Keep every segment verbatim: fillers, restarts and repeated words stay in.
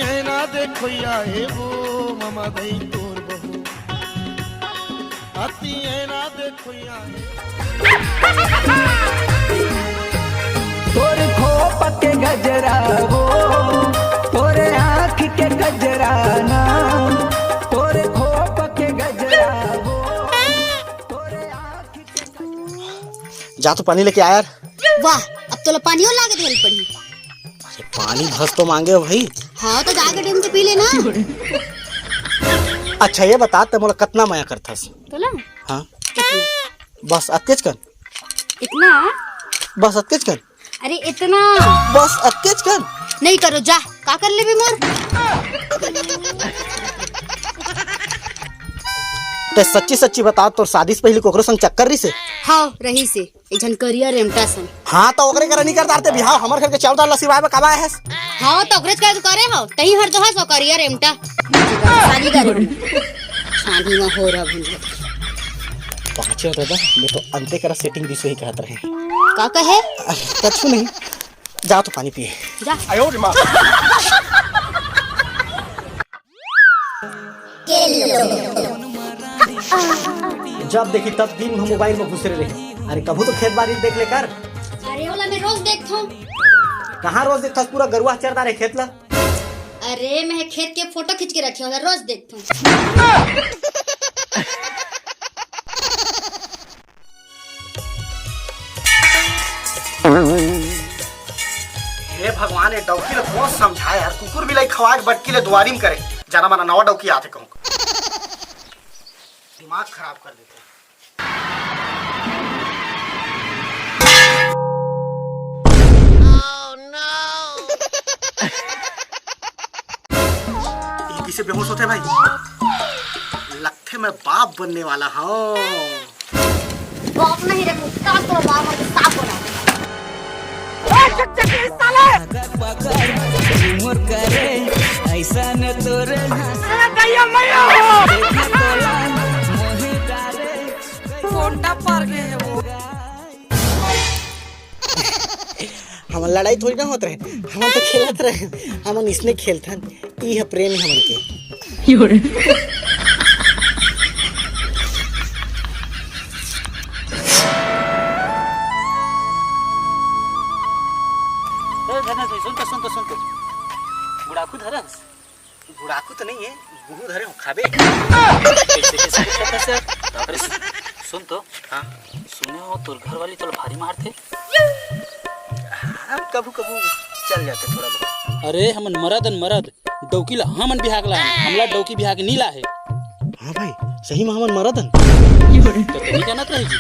ऐना देखो या हे वो मामा दई तोर बहू। अति ऐना देखो या हे। तोर खोप के गजरा वो, तोर आँख के गजरा ना, तोर खोप के गजरा वो, तोर आँख के गजरा। जा तो पानी लेके आ यार। वाह, अब तोला पानियो लागे देल पड़ी। अरे पानी भस तो मांगे हो भाई। हाँ, तो जाके डैम से पी लेना। अच्छा ये बता, ते मोला कतना मया करथस? तोला? हाँ। कितना? बस अतकेच कन। इतना? बस अतकेच कन। अरे इतना। बस अतकेच कन। नहीं करो, जा। का कर लेबे मोर? ते सच्ची सच्ची बता, तोर शादी से पहले कोकरो संग चक्कर रहिसे? हाँ, रहिसे। एक झन करिया रेमटा सन। हाँ, तो ओकरे करा नहीं करता रहते बिहाव, हमर घर के चाउर दाल ला सिवाय में काबा है। हाँ, तो ओकरे का करे हो, तही हर तो हस करिया रेमटा। शादी करे हो। शादी में हो रहा भुंजा। पाछे हो दादा, मैं तो अंते करा सेटिंग दिस वही कहत रहे। का कहे? अरे, कछु नहीं। जा तो पानी पिए। जा। जब देखी तब दिन भर मोबाइल में घुसरे रही। अरे कभू तो खेत बारी देख ले कर। अरे ओला मैं रोज देखथों। कहाँ रोज देखथस? पूरा गरुआ चरदा रहे खेत ला। अरे मैं खेत के फोटो खींच के रखे होला, रोज देखथों। हे भगवान, ये डौकी ले कौन समझाए यार? कुकुर बिलाई खवा के बटकी ले दुआरी में करे। जाना माना नवा डौकी आथे कहूँ। दिमाग खराब कर देते हैं। ये किसे बेहोश होते भाई? लगते मैं बाप बनने वाला हूँ। बाप नहीं रे कुत्ता, तो बाप है, साफ बोला। ए, चकचकी साले! पकड़, पकड़, झूमर करे, ऐसा न तोरे ना। अरे, गैया मैया हो! देखे तोला, मोहे डारे। कोंटा पर गए वो। हमन लड़ाई थोड़ी ना होत रहे, हमन तो खेलत रहे, हमन इसने खेलथन, ई ह प्रेम है हमन के। ए, धनेश भाई, सुन तो, सुन तो, सुन तो। गुड़ाखू धरस? गुड़ाखू तो नहीं है, गुहू धरे हो, खाबे? कैसे, कैसे करता से? अरे, सुन तो। हाँ। सुने हो, तोर घर वाली तोला भारी मारथे? हाँ, कभू, कभू चल जाथे थोड़ा बहुत। अरे, हमन मरद अन मरद, डौकी ला हमन बिहाक ला हन, हमला डौकी बिहाक नी ला हे। हाँ भाई, सही में हमन मरद हन। तो तनी जानत रहे जी।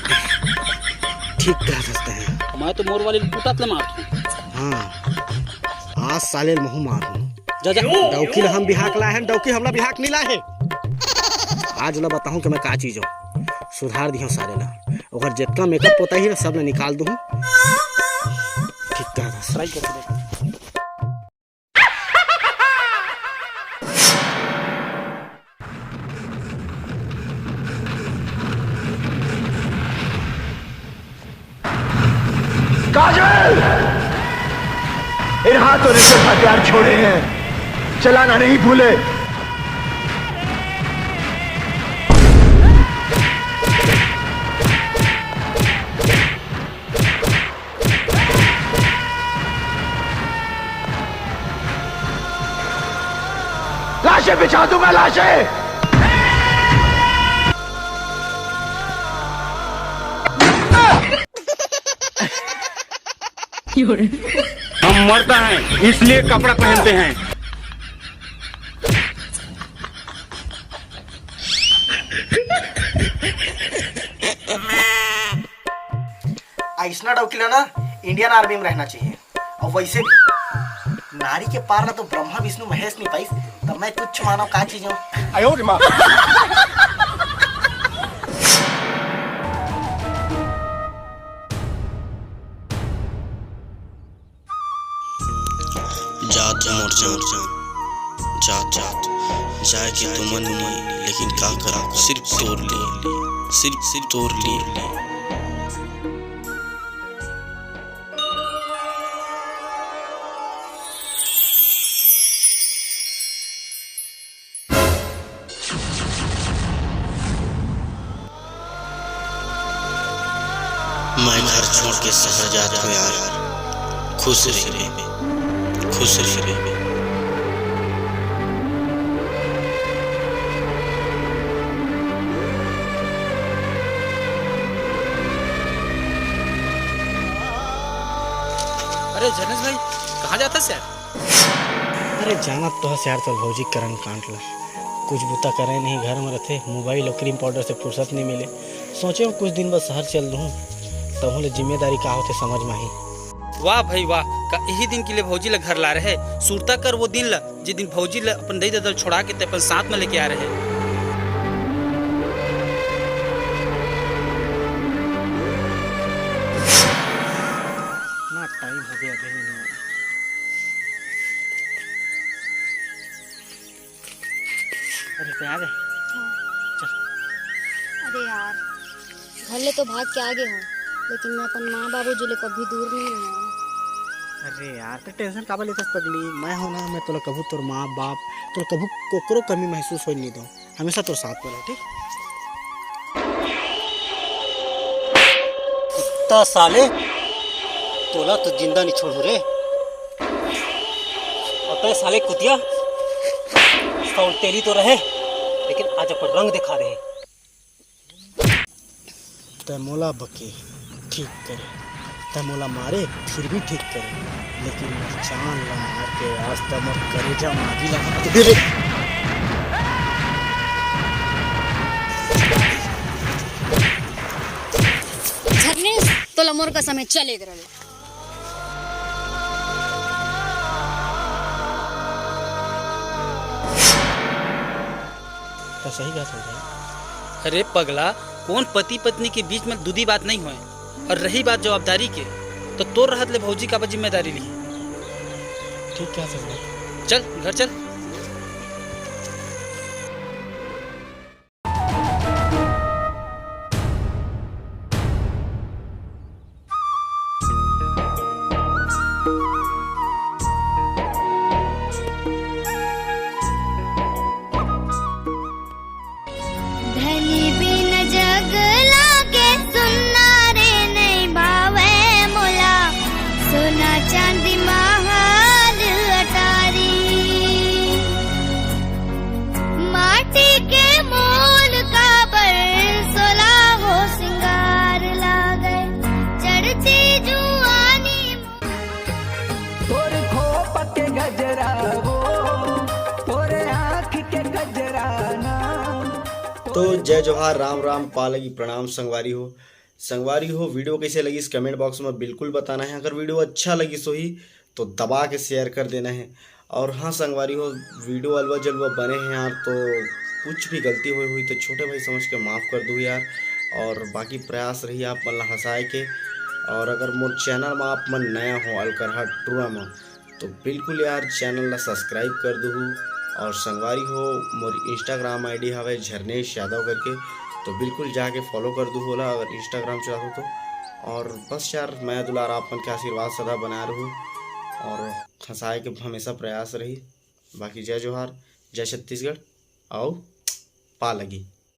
ठीक कह सकते हैं। मैं तो मोर वाली कुटात ले मारथूं। हाँ, आज साले ल महू मारहूं। जा, जा। डौकी ल हम बिहाक लाए हन, डौकी हमला बिहाक नहीं लाए हे। आज ल बताहूं कि मैं का चीज हूं। सुधार दिहूं साले ला। ओकर जितना मेकअप पोताही ना, सब ल निकाल दूं। ठीक कह रहा। ट्राई करके देख। काजल! इन हाथों ने सिर्फ हथियार छोड़े हैं, चलाना नहीं भूले। लाशें बिछा दूंगा, लाशें। हम मरता है, इसलिए कपड़ा पहनते हैं। अइसना डौकी ला ना इंडियन आर्मी में रहना चाहिए। और वैसे भी नारी के पार ला तो ब्रह्मा विष्णु महेश नहीं पाइस, तब मैं तुच्छ मानव का चीज हूँ। जात मोर जान, जात, जात, जाए के तो मन नहीं, लेकिन का करा, सिर्फ तोर लिए, सिर्फ, सिर्फ तोर लिए। के शहर जात हो यार, खुश रहिबे, खुश रहिबे। अरे झरनेश भाई, कहाँ जात हस यार? अरे जानत तो हस यार, तोर भौजी के करन कांड ला। कुछ बुता करे नहीं, घर में रथे, मोबाइल और क्रीम पाउडर से फुर्सत नहीं मिले। सोचे हूँ कुछ दिन बाद शहर चल दूँ, तहूँ ले जिम्मेदारी का होथे समझ में आही। वाह भाई वाह, का इही दिन के लिए भौजी ला घर ला रहे। सुरता कर वो दिन ला, जिस दिन भौजी ला अपन दई ददा ल छोड़ा के ते अपन साथ में लेके आ रहे। ना टाइम हो गया, अभी नहीं आया। अरे, ते आ गे? हाँ। चल। अरे यार, घर ले तो भाग के आ गे हूँ, लेकिन मैं अपन माँ बाबूजी ले कभी दूर नहीं हूँ। अरे यार, ते tension काबर लेथस पगली? मैं हूँ ना, मैं तोला कभू तोर माँ बाप, तोला कभू कोकरो कमी महसूस होए नहीं दूँ। हमेशा तोर साथ में रहे, ठीक? कुत्ता साले, तोला तो जिंदा नहीं छोड़ू रे। और तय साले कुतिया, सौतेली तो रहे, लेकिन आज अपन रंग दिखा दे। तय मोला बके ठीक करे, तय मोला मारे फिर भी ठीक करे, लेकिन मोर जान ला मार के आज तक मोर करेजा मागी ला मार दे रे। झरनेश, तोला मोर कसम है, चल एक रहे। तो सही बात हो गई। अरे पगला, कौन पति पत्नी के बीच में दूधी बात नहीं होए। और रही बात जवाबदारी के, तो तोर रहत ले भौजी काबर जिम्मेदारी ली? ठीक कहा सर। चल घर चल। धनी बिन जग लागे सुन्ना रे, नइ भावे मोला सोना चांदी महल अटारी। माटी के मोल काबर सोला हो सिंगार लागे, चढ़ती जुआनी तोर खोप के गजरा वो, तोरे आँख के गजरा ना। तो जय जोहार, राम राम, पालगी प्रणाम संगवारी हो। संगवारी हो, वीडियो कैसे लगिस कमेंट बॉक्स में बिल्कुल बताना है। अगर वीडियो अच्छा लगिस होही तो दबा के शेयर कर देना है। और हाँ संगवारी हो, वीडियो अलवा जलवा बने हैं यार, तो कुछ भी गलती हुई हुई तो छोटे भाई समझ के माफ़ कर दू यार। और बाकी प्रयास रही आप मन ला हंसाए के। और अगर मोर चैनल में आप मन नया हो अलकरहा टूरा में, तो बिल्कुल यार चैनल ला सब्सक्राइब कर दूहू। और संगवारी हो, मोर Instagram ID हवे झरनेश यादव करके, तो बिल्कुल जाके फॉलो कर दूहू ओला अगर Instagram चलात हो तो। और बस यार, मया दुलार आप मन के आशीर्वाद सदा बना रहू और हंसाए के हमेशा प्रयास रही। बाकी जय जोहार, जय छत्तीसगढ़, आओ पा लगी।